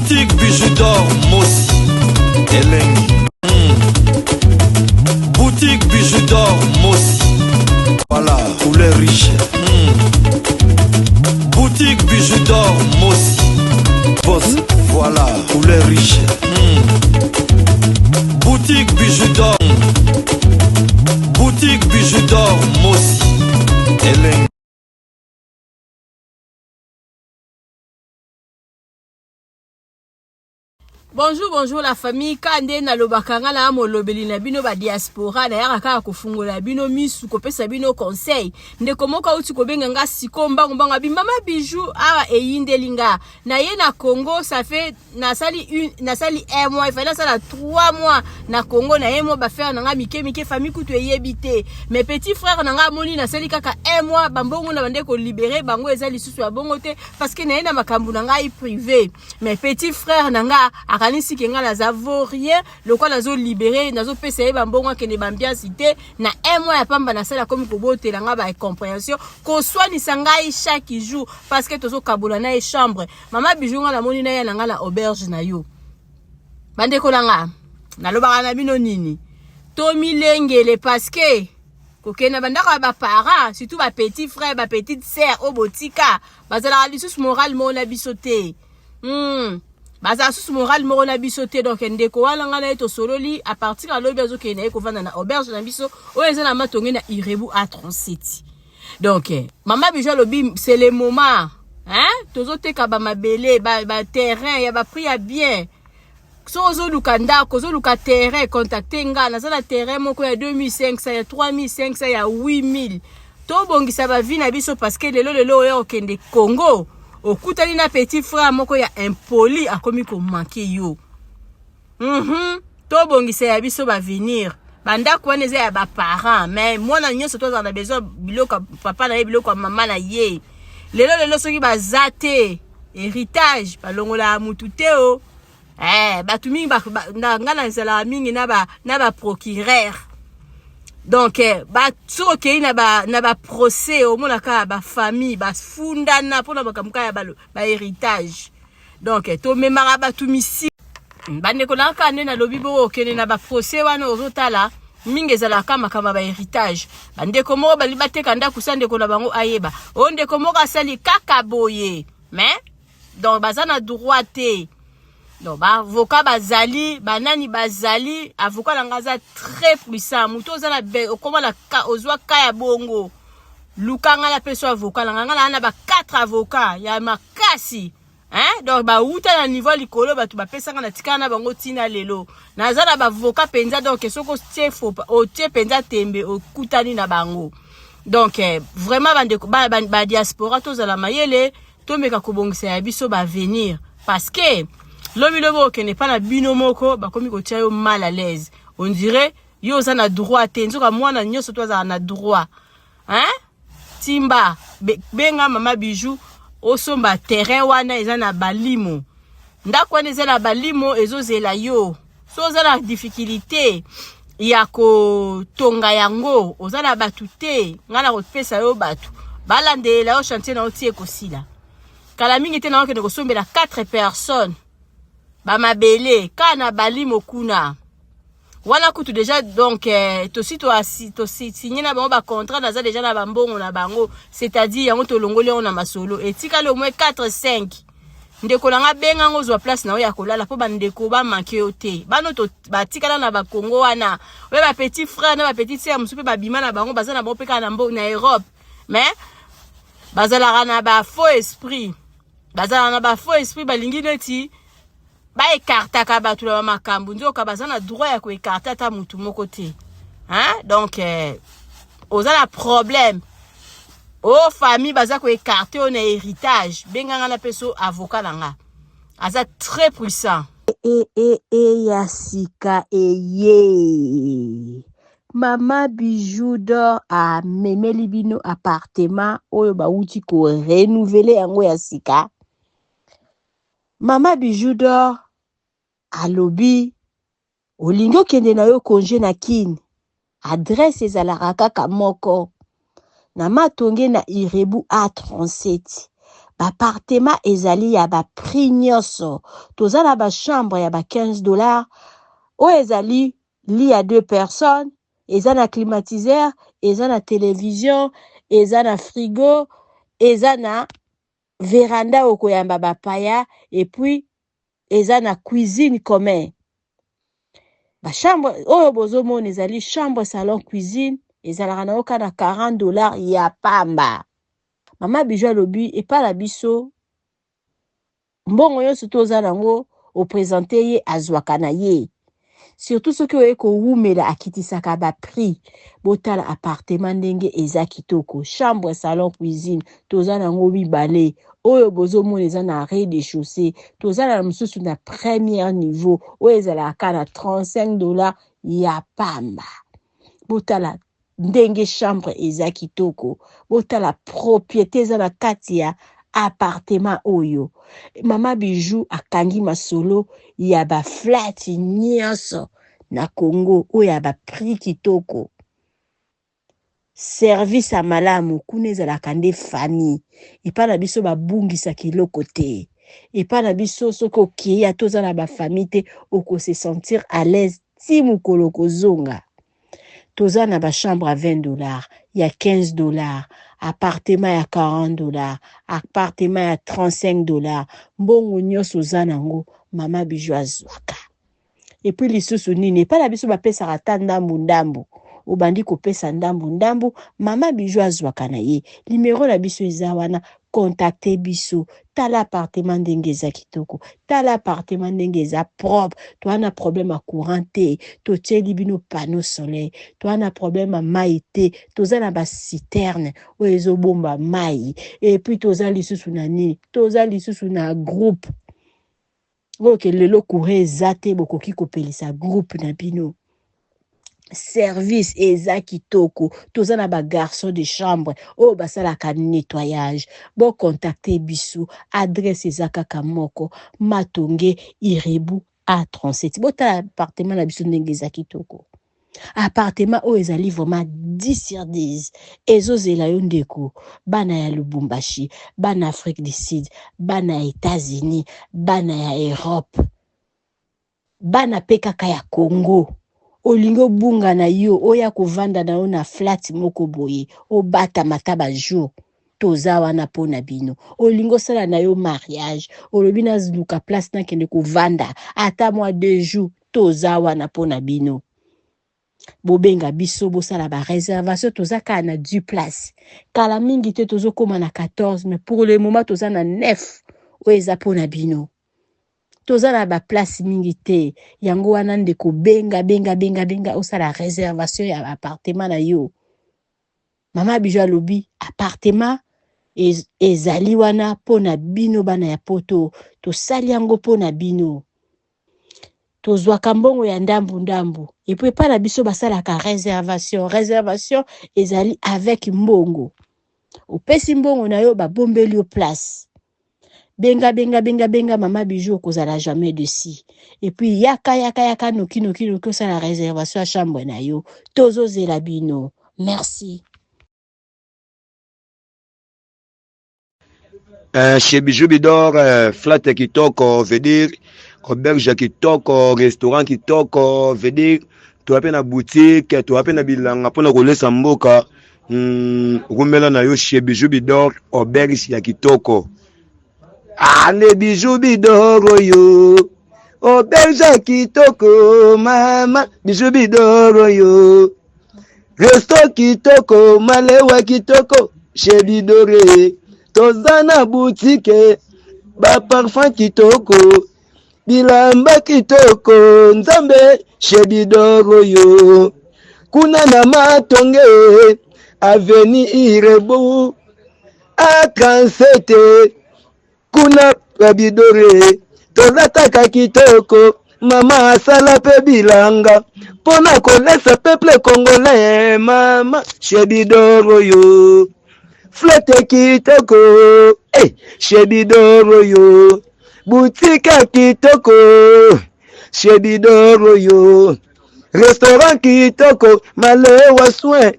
Boutique Bijou d'or Mosi Elengi. Boutique Bijou d'or Mosi. Voilà, couleur riche. Boutique Bijou d'or Mosi. Boss, voilà, couleur riche. Boutique Bijou d'or. Boutique Bijou d'or Mosi. Elengi. Bonjour, bonjour la famille. Ka nde nalobaka, nga na molobeli na bino ba diaspora, nayaka kaka kofungola bino misu, kopesa bino conseil. Ndeko moko auti kobenga nga siko mbangu mbangu, abi: "Mama Bijou, awa eyindeli nga na ye na Congo." Ça fait nasali une, nasali un mois, ifali nasala 3 mois na Congo. Na ye mwa ba affaires na nga mike mike, famille kutu eyebi te. Mais petit frère na nga amoni nasali kaka un mois, bambongo na bande kolibérer bango eza lisusu ya bongo te, parce que na ye na makambo na ngai privé. Mais petit frère na nga akanisi ke nga naza vaurien, lokola nazolibérer, nazopesa ye bambongo akende ba ambiance te. Na un mois ya pamba nasala, akomi kobotela nga ba incompréhension, koswanisa ngai chaque jour, parce que tozokabola na ye chambre. "Mama Bijou, nga namoni na ye na nga na auberge na yo." Bandeko na nga, nalobaka na bino nini? Tomilengele, parce que kokende na bandako ya baparent, surtout bapetit frère, bapetite sœur oyo botika, bazalaka lisusu morale moko na biso te. Bazala susu morale moko na biso te. Donc ndeko wana, ngai na ye tosololi, à partir alobi azokende na ye kovanda na auberge na biso oyo eza na Matonge na Irebu A37. Donc mama Bijou alobi c'est le moment, hein? Tozoteka bamabele, baterrain ba ya baprix ya bien. So ozoluka ndako, ozoluka terrain, contacte nga. Naza na terrain moko ya 2500, ya 3500, ya 8000. Tobongisa bavie na biso, parce que lelo lelo oyo okende Congo, okutani na petit frère moko ya impoli, akomi komanquer yo. Tobongisa ya biso baavenir. Bandako wana eza ya baparent, mais mwana nyonso tozala na besoin biloko ya papa na ye, biloko ya mama na ye. Lelo lelo soki baza te, héritage balongolaka mutu te o. Bato mingi nga nazalaka mingi na baprocureur. Donc soki okei na baprocès, omonaka bafamille bafundana mpona makambo kaka ya bahéritage. Donc tomemaka bato misi. Bandeko na kaka nde nalobi bongo, okende na baprocès wana, ozotala mingi ezalaka makambo ya bahéritage. Bandeko moko bali bateka ndako sa ndeko na bango ayeba oyo ndeko moko asali kaka boye, mais donc baza na droit te. Donc baavocat bazali, banani bazali. Avocat na nga aza très puissant. Moto oza na okóma na ozwa ka ya bongo, luka nga, napesa avocat na nga. Nga naa na ba 4 avocat ya makasi, hein? Donc bauta na niveau likolo, bato bapesanga na tikala na bango ntina. Lelo naza na bavocat mpenza. Donc soki otie otie mpenza tembe, okutani na bango. Donc vraiment bandeko badiaspora, tozala mayele, tomeka kobongisa ya biso baavenir, parce que lobi lobi okende mpa na bino moko, bakomi kotia yo mal à l'aise, on dirait yo oza na droit te. Nzoka mwana nyonso to azala na droit, hein? Timba, benga mama Bijou, osomba terrain wana eza na Balimo. Ndako wana eza na Balimo, ezozela yo. So oza na difficulté ya kotonga yango, oza na bato te, ngai na kopesa yo bato balandelela yo chantier na yo ti ekosila. Kala mingi te, na okende kosombela 4 personnes bamabele kaka na Balimo kuna wana kutu déjà. Donc tosi tosigné na bango bacontrat, naza déjà na bambongo na bango, c'est-à-dire yango tolongoli yango na masolo, etikali au moins 4 5. Ndeko na nga, benga ngo, ozwa place na yo ya kolala, mpo bandeko bamanquer yo te. Bano batikala na Bakongo wana, oyo bapetit frère na bapetite sœur mosusu mpe babima na bango, baza na bango mpe kaka na Europe, mais bazalaka na bafaux esprit, bazalaka na bafaux esprit, balingi neti baécartaka bato na bamakambo, nzoka baza na droit ya koécarter ata motu moko te, hein? Donc oza na problème o famille, baza koécarter oyo na héritage, benganga na mpe avocat na nga aza très puissant. E e e, ya sika eye! Mama Bijou d'or amemeli bino appartement oyo bawuti korenouveler yango ya sika. Mama Bijou d'or alobi olingi okende na yo congé na Kini, adresse ezalaka kaka moko na Matonge na Irebu A37. Ba appartement ezali ya ba prix nyonso. Toza na ba chambre ya ba 15 dollars oyo ezali lit ya deux personnes, eza na climatiseur, eza na television, eza na frigo, eza na veranda okoyamba bapaya et puis eza na cuisine commun. Ba chambre oyo bozomona ezali chambre salon cuisine ezalaka na yo kaka na 40 dollars ya pamba. Mama Bijou alobi epai na biso mbongo nyonso toza nango opresente ye azwaka na ye surtout soki oye kowumela akitisaka ba prix. Botala appartement ndenge eza kitoko, chambre salon cuisine toza nango mibale oyo bozomona eza na rez de chaussée, toza na mosusu na premier niveau oyo ezalaka na 35 dollars ya pamba. Botala ndenge chambre eza kitoko, botala propriété eza na kati ya appartement oyo. Mama Bijou akangi masolo ya ba flat nyonso na Congo oyo ya ba prix kitoko. Service ya malamu kuna ezalaka nde famille. Epai na biso babungisaka eloko te. Epai na biso soki okei ata oza na ba famille te, okose sentir à l'aise ti mokolo okozonga. Toza na ba chambre ya 20 dollars, ya 15 dollars, appartement ya 40 dollars, appartement ya 35 dollars. Mbongo nyonso oza nango mama Bijou azwaka. Et puis lisusu nini, epai na biso bapesaka ata ndambu ndambu, obandi kopesa ndambu ndambu, mama Bijou azwaka na ye. Numero na biso eza wana, contacte biso. Tala appartement ndenge eza kitoko, tala appartement ndenge eza propre. Toza na problème ya courant te, totieli bino panneau solaire. Toza na problème ya mai te, toza na ba citerne oyo ezobomba mai. Et puis toza lisusu na nini, toza lisusu na groupe oyo ke lelo courant eza te, bokoki kopelisa groupe na bino. Service eza kitoko, toza na ba garçon de chambre oyo basalaka nettoyage. Bocontacte biso, adresse eza kaka moko, Matonge Irebu A37. Botala appartement na biso ndenge eza kitoko. Appartement oyo ezali vraiment 10 sur 10, ezozela yo ndeko. Bana ya Lubumbashi, bana Afrique du Sud, bana ya États-Unis, bana ya Europe, bana pe kaka ya Congo. Olingi obunga na yo, oya kovanda na yo na flat moko boye, obatama ata ba jour, toza wana mpo na bino. Olingi osala na yo mariage, olobi naluka place nakende kovanda ata mwa 2 jours, toza wana mpo na bino. Bobenga biso, bosala ba réservation, toza kaka na 10 place. Kala mingi te tozokóma na 14, mais pour le moment toza na 9 oyo eza mpo na bino. Toza na ba place mingi te, yango wana ndeko benga benga benga benga osala réservation ya appartement na yo. Mama Bijou alobi appartement ezali wana mpo na bino bana ya poto, tosali yango mpo na bino. Tozwaka mbongo ya ndambu ndambu, et puis epai na biso basalaka réservation. Réservation ezali avec mbongo, opesi mbongo na yo, babombeli yo place. Benga benga benga benga mama Bijou, okozala jamais déçu. Et puis yaka yaka yaka noki noki noki osala réservation ya chambre na yo, tozozela bino. Merci. Chez Bijou Bidor, flat kitoko, veut dire auberge kitoko, restaurant kitoko, veut dire toza pe na boutique, toza pe na bilanga mpona kolesa mboka. Rumela na yo chez Bijou Bidor, auberge ya kitoko. Ane Bijou Bidor oyo, auberge ya kitoko, mama Bijou Bidor oyo, resto kitoko, malewa kitoko, chez Bidore. Toza na boutique, ba parfum kitoko, bilamba kitoko, nzambe chez Bidor oyo. Kuna na Matonge, avenue Irebu A37, kuna ba Bidore tolataka kitoko, mama asala pe bilanga mpona kolesa peuple congolais. Mama chez Bidor oyo, flete kitoko, chez Bidor oyo, boutique kitoko, chez Bidor oyo, restaurant kitoko, malewa soin,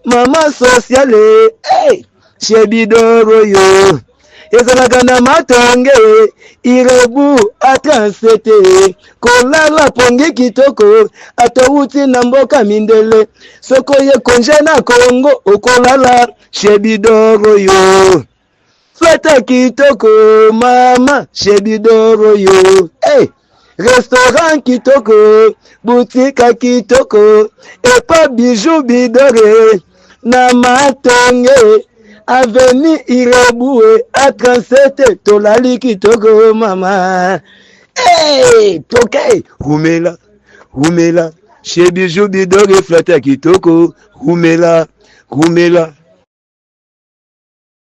mama sociale, hey, Chez Bidoro yo ezalaka na matonge irebu a37 kolala pongi kitoko atowuti na mboka mindele soko ye konje na Kongo okolala chez Bidoro yo flata kitoko mama chez Bidoro yo hey! Restaurant kitoko, boutique kitoko, epa bijou bidore na matonge avenue Irebue a 37 tolali kitoko mama. Hey, toke rumela rumela chez bijou bidore flata kitoko rumela rumela.